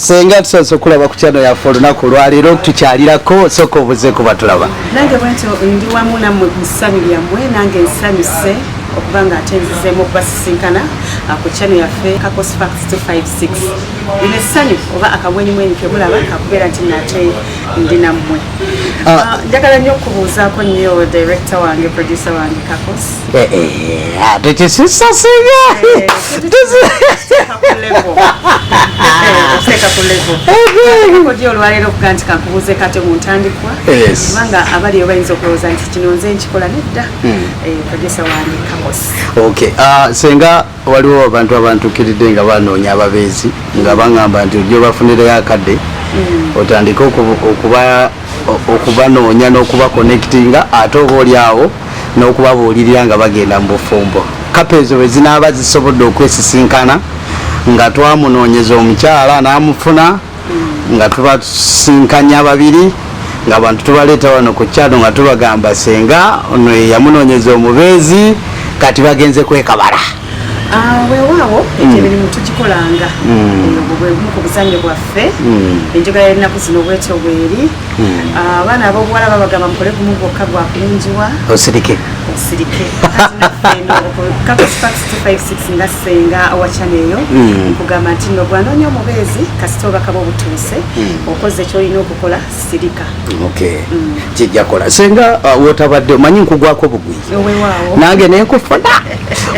Senga, tusoose okulaba ku channel yaffe olunaku olwaleero, tukyalirako. Sooka obuze ku batulaba. Nange bwentyo ndi wamu nammwe ku ssanyu lyammwe. Nange nsanyuse okuba nga ate nzizeemu okubasisinkana ku channel yaffe Kakos Facts 256. Lino essanyu oba akamwenyumwenyu kemulaba kakubeera nti nate ndi nammwe. Njagala nnyo okubuuzaako nnyo director wange, producer wange Kakos. Ate kisisa, senga. Okuteeka ku level odi olwaleero okuga nti kankubuuze kate mu ntandikwa, kubanga abaliyo bayinza okulowooza nti kino nze nkikola. Nedda. Producer wange Kakos. Okay, senga, waliwo abantu abantuukiridde nga banoonya ababeezi, nga baŋŋamba nti ojja obafunireyo akadde otandike okubanoonya n'okubaconnectinga, ate oba oli awo n'okubabuulirira nga bagenda mu bufumbo. Couple ezo bwe zinaaba zisobodde okwesisinkana nga twamunoonyeza omukyala n'amufuna, nga tubasinkanya babiri, nga abantu tubaleeta wano ku kyalo nga tubagamba, "Senga ono ye yamunoonyeza omubeezi, kati bagenze kwekabala." Weewaawo, ekyo emirimu tugikolanga. Obwo bwe bumu ku buzannyo bwaffe. Enjogera y'ennaku zino bwetyo bweri. Abaana ab'obuwala babagamba, "Mukole gumu gwokka gwakulungiwa, osirike." Osirike. Kati naffe eno Kakos Facts 256, nga senga wa channel eyo, nkugamba nti nno gwanoonya omubeezi, kasita obakaba obutuuse, okoze kyolina okukola, sirika. Okay, kijja kola. Senga, wotabadde omanyi nkugwako bugwi. Weewaawo. Nange nenkufuna.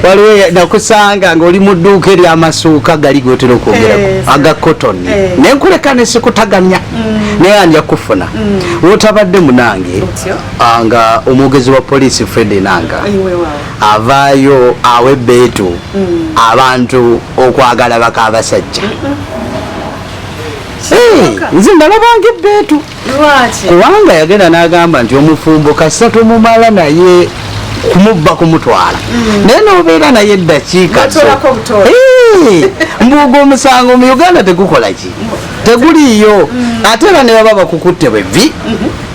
Waliwo nakusanga ng'oli mu dduuka eryamasuuka gali gotera okwogerako, aga cotton, nenkuleka nesikutagamya, naye anja kufuna wotabadde munange. Otyo. Nga omwogezi wa poliisi Fred Enanga Weewaawo. avaayo awa ebbeetu abantu okwagala baka abasajja. Nze nalabanga ebbeetu. Lwaki? Kubanga yagenda n'agamba nti omufumbo kasita tomumala naye kumubba kumutwala, naye nobeera naye eddakiika zo. N'otoolako obutoola. Mbuuga omusango mu Uganda tegukola ki, teguliiyo. Ate era ne baba bakukutte bwevi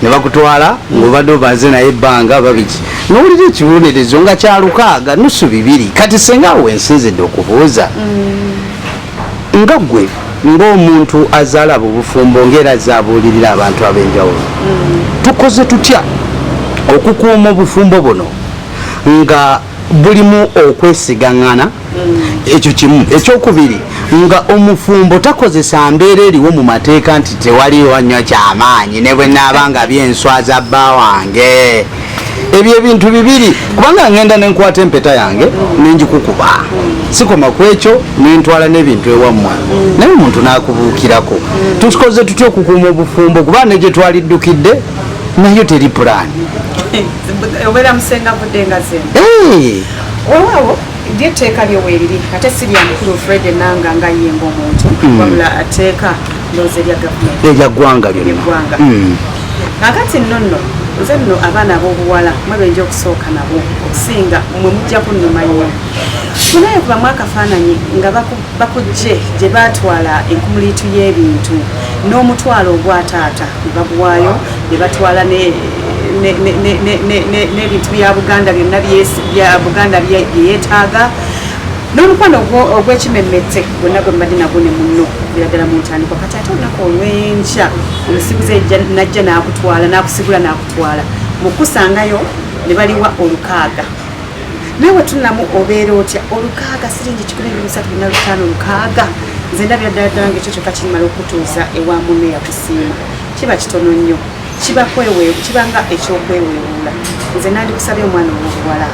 ne bakutwala ng'obadde obaze naye ebbanga babiki, nowulira ekibonerezo nga kya 6.5 2. Kati senga awo wensinzidde okubuuza, nga ggwe ng'omuntu azaala obufumbo, ng'era azaabuulirira abantu ab'enjawulo, tukoze tutya okukuuma obufumbo buno nga bulimu okwesigaŋŋana? Ekyo kimu. Ekyokubiri, nga omufumbo takozesa mbeera eriwo mu mateeka nti tewaliwo nnyo kyamaanyi ne bwe naaba nga byenswaza bba wange. Ebyo ebintu bibiri, kubanga ngenda nenkwata empeta yange nenjikukuba, sikoma ku ekyo, nentwala n'ebintu ewammwe, naye omuntu n'akubuukirako. Tukoze tutya okukuuma obufumbo? Kuba ne gye twaliddukidde nayo teri pulaani. Obeera musenga vudde nga zeno. Weewaawo, lyo etteeka lyo weeriri, ate si lya mukulu Fred Enanga nga ye ng'omuntu, wabula etteeka ndowooza erya gavumenti. Erya ggwanga lyonna. Eggwanga. Kakati nno nno nze nno abaana ab'obuwala mwe benja okusooka nabo okusinga mwe mujja kunnuma nnyo. Tunaye kubamu akafaananyi nga bakujje gye baatwala enkumuliitu y'ebintu n'omutwalo ogwa taata ne baguwaayo, ne batwala n'ebintu bya Buganda byonna, bya Buganda bye yeetaaga, n'omukwano ogw'ekimemmette gwonna gwe mbadde nagwo ne munno okuviira ddala mu ntandikwa. Kati ate olunaku olw'enkya omusiguze najja n'akutwala, n'akusigula, n'akutwala mu kusangayo ne baliwa 600. Naawe tunamu obeera otya? 600, siringi 1235, 600. Nze ndabira ddala ddala nga ekyo kyokka kirimala okutuuza ewa munne yakusiima kiba kitono nnyo, kiba kibanga ekyokweweewuula. Nze nandikusabye, omwana ow'obuwala,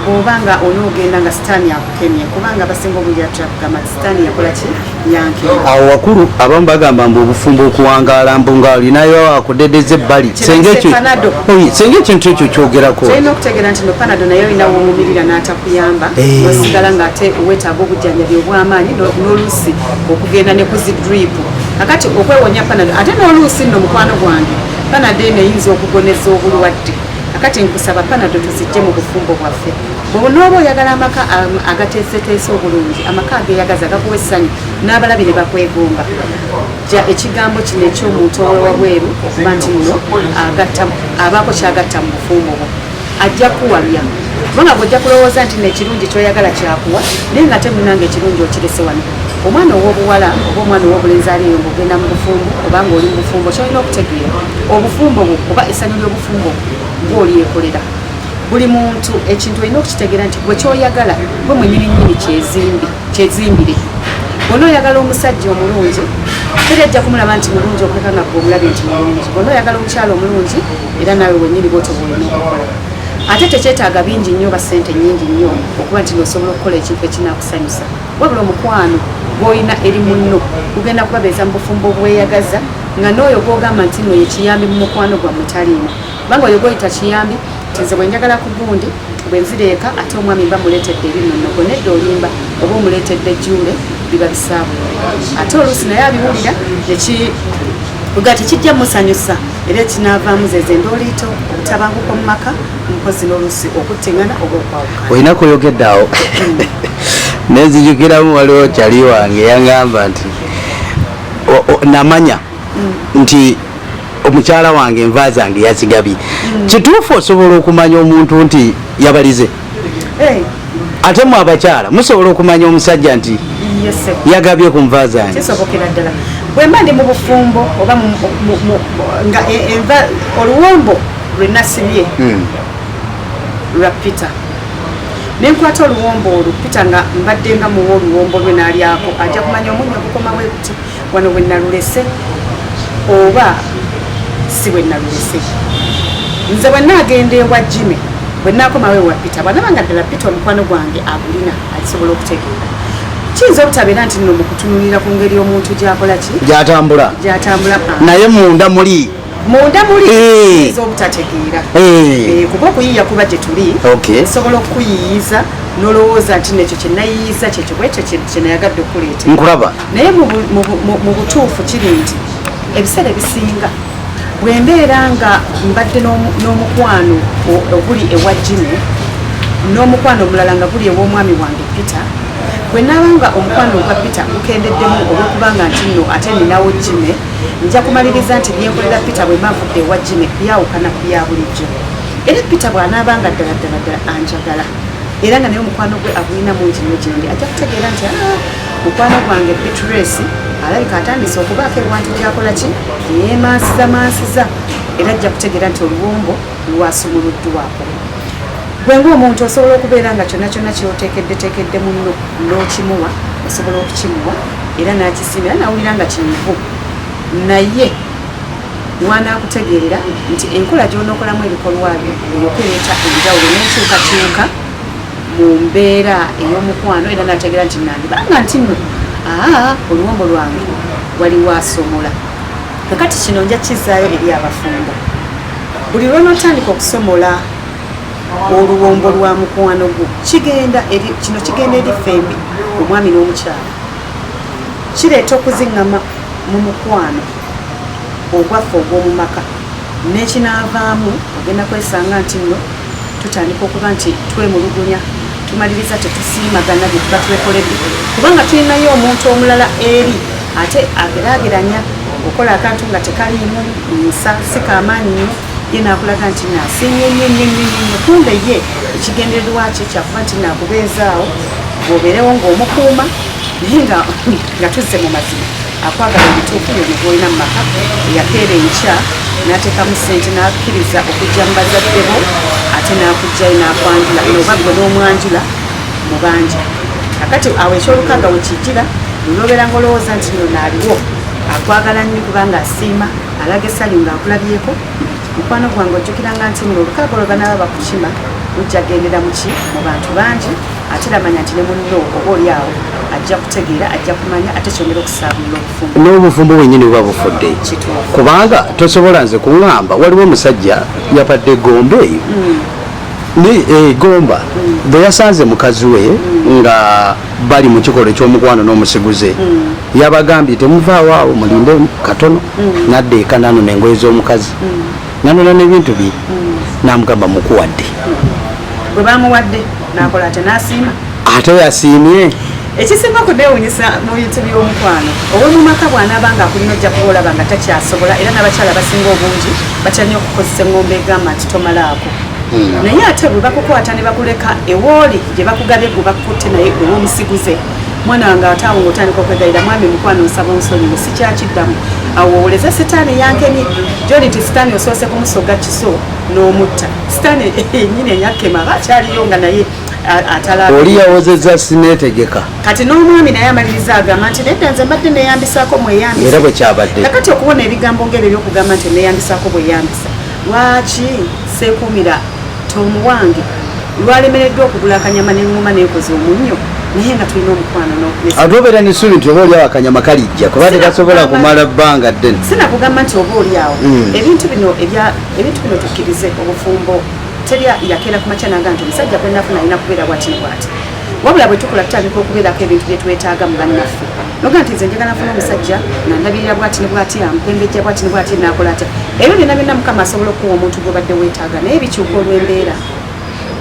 bw'oba nga onoogenda nga sitaani akukemye, kubanga abasinga obungi atera kugamba nti sitaani yakola ki, yankema. Awo wakulu abamu bagamba mbu obufumbo okuwangaala, mbu nga olinayo akudedeza ebbali. Senga ekyo Panado. Oyi, senga ekintu ekyo kyogerako. Kyolina okutegeera nti no Panado naye olina womumirira n'atakuyamba, osigala ng'ate weetaaga obujjanjabi obw'amaanyi n'oluusi okugenda ne ku zi drip. Kakati okwewonya Panado, ate n'oluusi nno, mukwano gwange, Panado eno eyinza okugoneza obulwadde. Kakati nkusaba Panado tuzijje mu bufumbo bwaffe. Bw'onooba oyagala amaka agateeseteese obulungi, amaka ageeyagaza, agakuwa essanyu n'abalabi ne bakwegomba, jja ekigambo kino eky'omuntu ow'ewabweru okuba nti nno agatta, abaako kyagatta mu bufumbo bwo, ajja kuwabya, kubanga bw'ojja kulowooza nti nno ekirungi kyoyagala kyakuwa, naye nga te munange ekirungi okirese wano. Omwana ow'obuwala oba omwana ow'obulenzi ali eyo ng'ogenda mu bufumbo oba ng'oli mu bufumbo, kyolina okutegeera obufumbo bwo oba essanyu ly'obufumbo bw'olyekolera. Buli muntu ekintu olina okukitegeera nti gwe kyoyagala gwe mwenyini nyini kyezimbire. Bwona oyagala omusajja omulungi, teri ajja kumulaba nti mulungi okuleka nga gwe omulabye nti mulungi. Bwona oyagala omukyala omulungi, era naawe wenyini bwotyo bwolina okukola. Ate tekyetaaga bingi nnyo oba ssente nnyingi nnyo okuba nti nosobola okukola ekintu ekinakusanyusa, wabula omukwano gw'olina eri munno gugenda kubabeeza mu bufumbo obweyagaza, nga n'oyo gw'ogamba nti nno ye kiyambi mu mukwano gwammwe taliimu, kubanga oyo gw'oyita kiyambi nti nze bwe njagala ku gundi bwe nzireeka ate omwami mba muleetedde ebinonnogo, nedda olimba, oba omuleetedde ejjuule biba bisaabulule, ate oluusi naye abiwulira nga tekijja musanyusa, era ekinaavaamu zeze endooliito, obutabanguko mu maka, mpozi n'oluusi okuttingana oba okwawukana. Olina kuyogedde awo nenzijukiramu, waliwo kyali wange yangamba nti namanya nti omukyala wange enva zange yazigabye. Kituufu, osobola okumanya omuntu nti yabalize? Ate mu abakyala musobola okumanya omusajja nti yagabye ku nva zange? Kisobokera ddala. Bwe mba ndi mu bufumbo oba nga enva oluwombo lwe nasibye lwa Peter, nenkwata oluwombo olwo Peter nga mbadde nga muwa oluwombo lwe n'alyako, ajja kumanya omunnyo gukoma bwe guti wano bwe nalulese oba si bwe nalulese. Nze bwe naagenda ewa Jimmy, bwe naakomawo ewa Peter, bwanaba nga ddala Peter omukwano gwange agulina, asobola okutegeera. Kiyinza obutabeera nti nno mu kutunulira ku ngeri omuntu gyakola ki, gyatambula, gyatambula, naye munda muli munda muli oyinza obutategeera. Kuba okuyiiya kuba gye tuli, nsobola okukuyiiyiza n'olowooza nti nekyo kyenayiiyiza kyekyo bwekyo kyenayagadde okukuleetera. Nkulaba. Naye mu butuufu kiri nti ebiseera ebisinga bwe mbeera nga mbadde n'omukwano oguli ewa Jimmy n'omukwano omulala nga guli ew'omwami wange Peter, bwe naaba nga omukwano ogwa Peter gukendeddemu olw'okubanga nti nno ate ninawo Jimmy, nja kumaliriza nti byenkolera Peter bwe mba nvudde ewa Jimmy byawukana ku bya bulijjo. Era Peter bw'anaaba nga ddala ddala ddala anjagala era nga naye omukwano gwe agulina mungi nnyo gyendi, ajja kutegeera nti mukwano gwange Beatrice alabika atandise okubaako ewantu gyakola ki, yeemansiza mansiza, era ajja kutegeera nti oluwombo lwasumuluddwako. Gwe ng'omuntu osobola okubeera nga kyonna kyonna kyoteekeddeteekedde munno n'okimuwa, osobola okukimuwa era n'akisiima era n'awulira nga kinyivu, naye wanaakutegeerera nti enkola gy'onookolamu ebikolwa byo eyoka ereeta enjawulo n'enkyukakyuka mu mbeera ey'omukwano, era n'ategeera nti nandibanga nti nno aa oluwombo lwange waliwo asomola. Kakati kino nja kizaayo eri abafumbo. Buli lw'onootandika okusomola oluwombo lwa mukwano gwo, kigenda eri kino kigenda eri ffembi, omwami n'omukyala, kireeta okuziŋŋama mu mukwano ogwaffe ogw'omu maka, n'ekinaavaamu ogenda kwesanga nti nno tutandika okuba nti twemulugunya, tumaliriza tetusiimagana bye tuba twekoledde, kubanga tulinayo omuntu omulala eri ate ageraageranya okola akantu nga tekaliimu nsa, si kamaanyi nnyo, ye n'akulaga nti naasiimye nnyo nnyo nnyo nnyo, kumbe ye ekigendererwa kye kyakuba nti naakubeezaawo bw'obeerewo ng'omukuuma, naye nga tuzze mu mazima akwagala ebituufu yono gw'olina mu maka, eyakeera enkya n'ateekamu ssente n'akkiriza okujja mu bazadde bo, ate n'akugjayo n'akwanjula oba gwe n'omwanjula mu bangi. Kakati awo ekyolukaaga we kijjira, luloobeera ng'olowooza nti nno naaliwo akwagala nnyo kubanga asiima alaga essanyu ng'akulabyeko. Mukwano gwange, ojjukiranga nti nno olukaaga olwo banaaba bakukima lujja gendera muki mu bantu bangi, ate era manya nti ne munno oba oli awo ajja kutegeera, ajja kumanya, ate kyongera okusaabulula obufumbo. N'obufumbo bwennyini buba bufudde, kubanga tosobola nze kuŋŋamba waliwo omusajja yabadde Gomba eyo ne Gomba bwe yasanze mukazi we nga bali mu kikolwa eky'omukwano n'omusiguze, yabagambye temuvaawo awo, mulinde katono. Nadda eka nanona engoye z'omukazi, nanona n'ebintu bye, namugamba mukuwadde. Bwe bamuwadde nakola ate n'asiima. Ate yasiimye. Ekisinga okuneewunyisa mu bintu by'omukwano ow'omu maka, bw'anaaba nga akulina ojja kuba olaba nga takyasobola, era n'abakyala abasinga obungi batya nnyo okukozesa eŋŋombo egamba nti tomalaako. Naye ate bwe bakukwata ne bakuleka ewooli gye bakugabye, gwe bakukutte naye ew'omusiguze, Mwana wange, ate awo ng'otandika okwegayira, mwami mukwano, nsaba onsonyiwe, sikyakiddamu. Awo owoleze sitaani yankemye gyoli nti sitaani osoose kumusoga kiso n'omutta. Sitaani ennyini eyakema aba akyaliyo nga naye atala. Oli yawozezza sineetegeka. Kati n'omwami naye amaliriza agamba nti nedda, nze mbadde neyambisaako mweyambisa. Era bwe kyabadde. Kakati okubona ebigambo ng'ebyo ebyokugamba nti neyambisaako bweyambisa, lwaki seekuumira tomu wange lwalemereddwa okugula akanyama neŋŋuma neekoze omunnyo, naye nga tulina omukwano Ate obeera n'essuubi nti oba oliawo akanyama kalijja, kuba tekasobola kumala bbanga ddene. Sinakugamba nti oba oli awo ebintu bino tukkirize, obufumbo teri yakeera ku makya naga nti omusajja gwenafuna alina kubeera bwati ne bwati. Wabula bwe tukola tutandika okubeerako ebintu bye twetaaga mu bannaffe, noga nti nze njagala nfuna omusajja nga ndabirira bwati ne bwati, ampembejja bwati ne bwati, nakola atya. Ebyo byonna byonna Mukama asobola okuwa omuntu gwobadde weetaaga, naye bikyuka olw'embeera,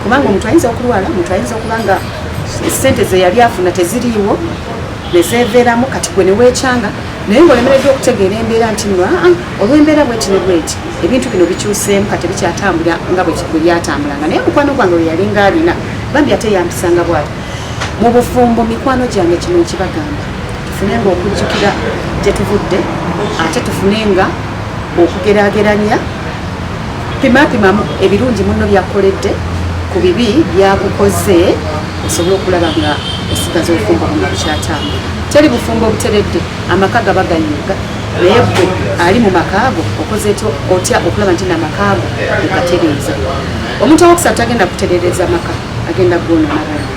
kubanga omuntu ayinza okulwala, omuntu ayinza okuba nga sente ze yali afuna teziriiwo nezeveeramu. Kati gwe neweekyanga naye ngaolemereddwa okutegeera embeera nti nno aa olw'embeera bweti ne bweti ebintu bino bikyuseemu, kati bikyatambula nga bwe byatambulanga. Naye mukwano gwange we yalinga alina bambi ate yampisanga bwati mu bufumbo. Mikwano gyange, kino nkibagamba, tufune nga okujjukira gye tuvudde, ate tufune nga okugeraageranya, pimapimamu ebirungi munno byakukoledde ku bibi byakukoze, osobole okulaba nga osigaza obufumbo buno bukyatambula. Teri bufumbo buteredde, amaka gaba gayiga, naye gwe ali mu maka ago okoze otya okulaba nti namaka ago ogatereeza? Omuntu owokusatu tagenda kuterereza maka, agenda gwonoona bwona.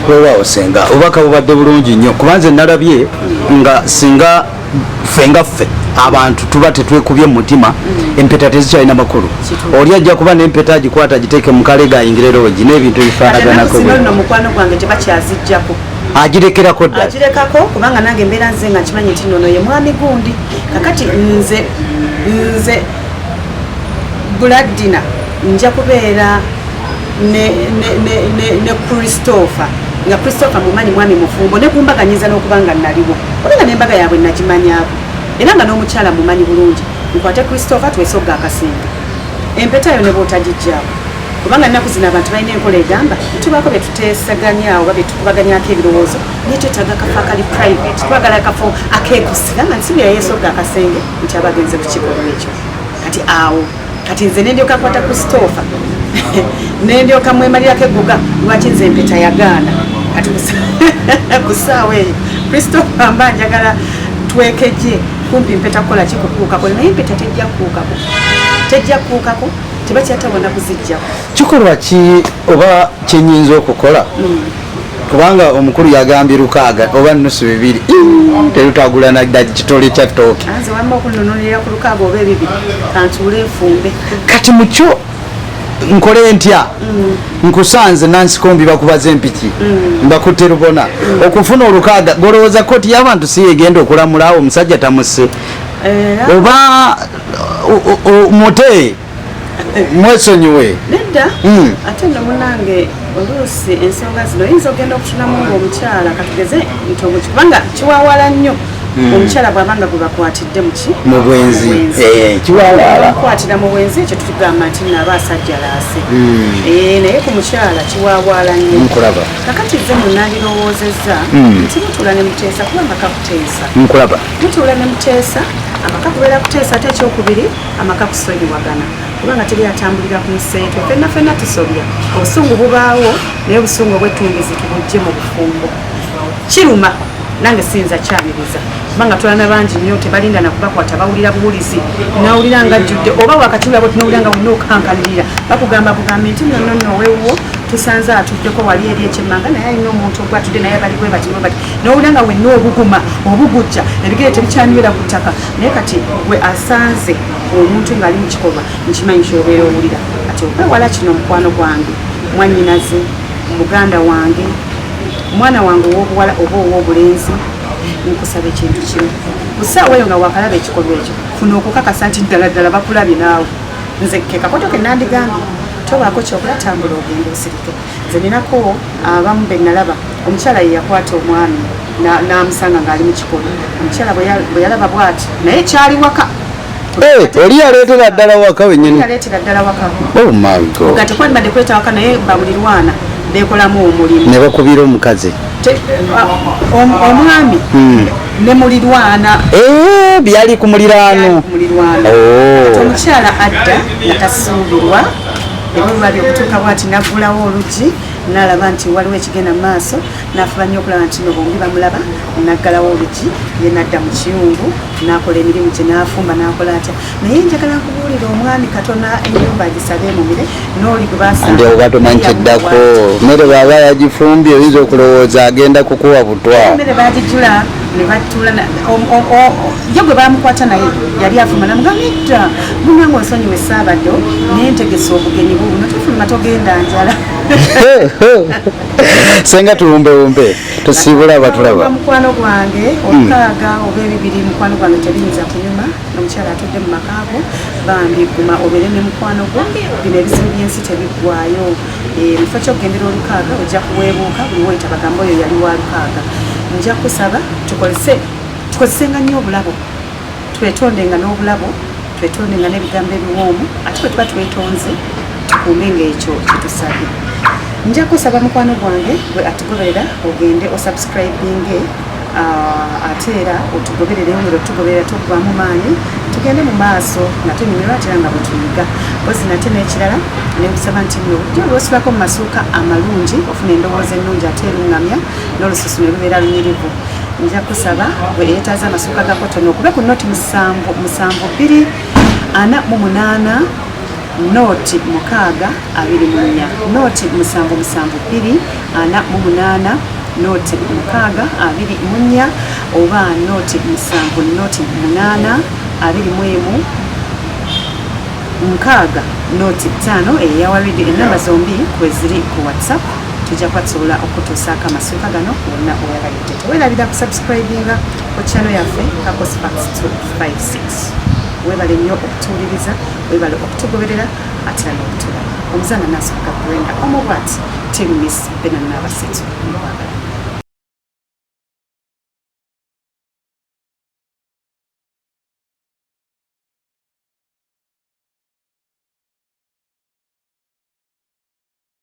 Weewaawo senga, obubaka bubadde bulungi nnyo, kuba nze nalabye nga singa ffe nga ffe abantu tuba tetwekubye mu mutima, empeta tezikyalina makulu. Oli ajja kuba n'empeta agikwata agiteeke mu kalega ayingire loogi n'ebintu ebifaanaganako. Zino nno mukwano gwange tebakyazijjako. Agirekerako ddala. Agirekako, kubanga nange embeera nze nga nkimanyi nti nono ye mwami gundi. Kakati nze Buladdina nja kubeera ne Christopher, nga Christopher mumanyi mwami mufumbo, ne kumbaga nyinza n'okuba nga naliwo, oba nga n'embaga yaabwe nagimanyaako, era nga n'omukyala mumanyi bulungi. Nkwate Christopher twesogga akasente, empeta yo ne bw'otagijjaako, kubanga ennaku zino abantu balina enkola egamba tubaako bye tuteesaganya oba bye tukubaganyako ebirowoozo, naye twetaaga akafo akali private, twagala akafo akeekusiga nga nsibi yayeesogga akasenge nti abagenze ku kikolwa ekyo. Kati awo kati nze nendyoka kwata Christopher nendyoka mwemalirako egguga, lwaki nze empeta yagaana? Kati ku ssaawa eyo Christopher mba njagala twekeje kumpi mpeta kukola ki? Kukuukako. Naye empeta tejja kukuukako, tejja kukuukako, tebakyatawana kuzijjako. Kikolwa ki oba kyenyinza okukola? Kubanga omukulu yagambye 6 oba nusu 2 terutagula nadda kitole kya ttooke. Nze wamma okununulira ku 6 oba 2, kantuule nfumbe. Kati mukyo nkole ntya? Nkusanze nansikombi, bakubaza empiki, mbakutte lubona okufuna 6. Golowooza kooti y'abantu si yegenda okulamula awo omusajja tamusse? Era Oba mute mwesonyiwe? Nedda. Ate nno munange, oluusi ensonga zino oyinza ogenda okutunamu ngaomukyala, katugeze nti kubanga kiwawala nnyo omukyala bw'aba nga gwe bakwatidde muki? Mu bwenzi. Eh, kiwawaala. Bakwatira mu bwenzi, ekyo tugamba nti naaba asajjalaase. Eh, naye ku mukyala kiwawaala nnyo. Nkulaba. Kakati nze munandirowoozezza nti mutuula ne muteesa, kuba amaka kuteesa. Nkulaba. Mutuula ne muteesa, amaka kubeera kuteesa. Ate ekyokubiri, amaka kusonyiwagana, kubanga teri atambulira ku museetwe, fenna fenna tusobya, obusungu bubaawo, naye obusungu obwettungizi tubujje mu bufumbo. Kiruma, nange siyinza kyaniriza, kubanga tulana bangi nnyo tebalinda nakubakwata, bawulira buwulizi, nawulira nga ajjudde oba wakati ulabo tunawulira nga wonna okankanirira, bakugamba bugambi nti nno nno owewuwo tusanze atuddeko wali eri ekyemmanga, naye alina omuntu ogwatudde naye, bali bwe bati bwe bati, nowulira nga wenna obuguma obugujja, ebigere tebikyanywera ku ttaka. Naye kati gwe asanze omuntu ng'ali mu kikolwa, nkimanyi kyobeera owulira. Kati okwewala kino, mukwano gwange, mwannyinaze, muganda wange, mwana wange ow'obuwala oba ow'obulenzi, nkusaba ekintu kimu: ku ssaawa eyo nga wakalaba ekikolwa ekyo, funa okukakasa nti ddala ddala bakulabye naawe. Nze ke kakoto ke nandigambye, tobaako kyokola, tambula ogenda osirike. Nze ninako abamu be nalaba, omukyala ye yakwata omwami n'amusanga ng'ali mu kikolwa. Omukyala bwe yalaba bw'ati, naye kyali waka. Eh, oli yaleetera ddala waka wenyini? Yaleetera ddala waka. Oh my God. Nga tekwandibadde kweta waka, naye babulirwana beekolamu omulimu. Ne bakubira omukazi. Omwami ne mulirwana. Eh, byali ku muliraano. Ku mulirwano. Oh. Kati omukyala adda nga tasuubirwa, ebiba byokutuuka bwati naggulawo oluggi, nalaba nti waliwo ekigenda mu maaso, nafuba nnyo okulaba nti no bombi bamulaba, naggalawo oluggi, ye nadda mu kiyungu nakola emirimu gye, nafumba, nakola atya. Naye njagala nkubuulira, omwami katona ennyumba agisabe emumire n'oli gwe basanga. Ndi oba tomanyi kiddako, mmere bw'aba yagifumbye oyinza okulowooza agenda kukuwa butwa. Emmere bagijula ne batula ye gwe bamukwata naye yali afuma, namugamba, "Nedda munange, onsonyiwe, saabaddo naye ntegesa obugenyi bubuno, tofuluma, togenda njala." Senga, tuwumbewumbe, tusiibula abatulaba. Mukwano gwange, olukaaga oba ebibiri, mukwano gwange, tebiyinza kunyuma. Omukyala atudde mu makaago, bambi guma obeere ne mukwano gwo. Bino ebizibu by'ensi tebiggwayo. Eh, mu kifo ky'okugendera olukaaga ojja kuweebuuka, buli woyita bagamba oyo yali wa lukaaga. Nja kusaba tukozese, tukozesenga nnyo obulabo, twetondenga n'obulabo, twetondenga n'ebigambo ebiwoomu, ate bwe tuba twetonze tukuume ngaekyo kyetusabye. Nja kusaba mukwano gwange gwe atugoberera, ogende osubscribinge, ate era otugoberere, yongere otugoberera, tuggwamu maanyi, tugende mu maaso nga tunyumirwa ate era nga bwe tuyiga. Mpozi nate n'ekirala nenkusaba nti nno bulijjo lwosulako mu masuuka amalungi ofuna endowooza ennungi ate eruŋŋamya, n'olususu ne lubeera lunyirivu. Nja kusaba gwe eyeetaaza amasuuka ga kotono okube ku 077 248 0 6 24, 077 248 0 6 24, oba 0 7 0 8 21 6 0 5, eyawaridi. Enamba zombi kweziri ku WhatsApp. Tujja kuba tusobola okutuusaako amasuuka gano wonna oyagalidde. Teweerabira kusubscribinga ku channel yaffe Kakos Facts 256. Weebale nnyo okutuwuliriza, weebale okutugoberera ate era n'okutulaba. Omuzaana Naasubuga Brenda Omubwati, Team Miss Benanabasetu, nkwagala.